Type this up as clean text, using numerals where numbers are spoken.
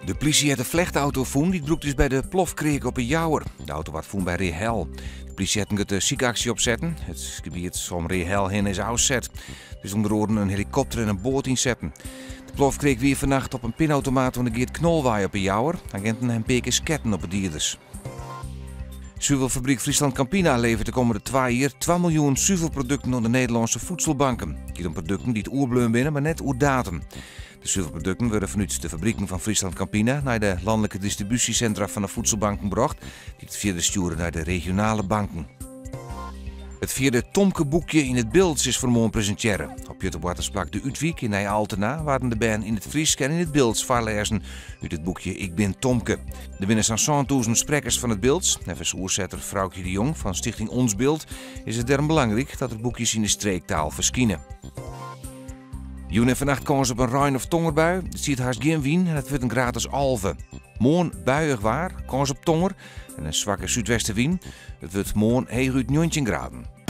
De plysje hat de flechtauto fûn dy't brûkt is by de plofkreak op 'e Jouwer. De auto waard fûn by Reahel. De plysje hat in grutte sykaksje opsetten. It gebiet om Reahel hinne is ôfset. Der is ûnder oaren in helikopter en in boat ynsetten. De plofkreak wie fannacht op in pinautomaat oan de Geert Knolwei op 'e Jouwer. Aginten ha in pear kear sketten op 'e dieders. Suvelfabryk Friesland Campina leveret de kommende twa jier 2 miljoen suvelprodukten oan de Nederlânske voedselbanken. It giet om produkten dy't oerbleaun binne, mar net oer datum. De suvelprodukten wurde fanút de fabriken fan Friesland Campina nei de lanlike distribúsjesintra fan de voedselbanken brocht, dy't it fierder stjoere nei de regionale banken. It fjirde Tomke-boekje yn it Bildts is fan 'e moarn presintearre. Op pjutteboartersplak De Utwyk yn Nij Altena waarden de bern yn it Frysk en yn it Bildts foarlêzen út it boekje Ik bin Tomke. Der binne sa'n 7000 sprekkers fan it Bildts. Neffens oersetter Froukje de Jong fan Stichting Ons Bildt is it dêrom belangryk dat der boekjes yn de streektaal ferskine. Jûn en fannacht kâns op in rein of tongerbui. Der stiet hast gjin wyn en it wurdt in graad as 11. Moarn buiïch waar, kâns op tonger en in swakke súdwestewyn. It wurdt moarn heechút 19 graden.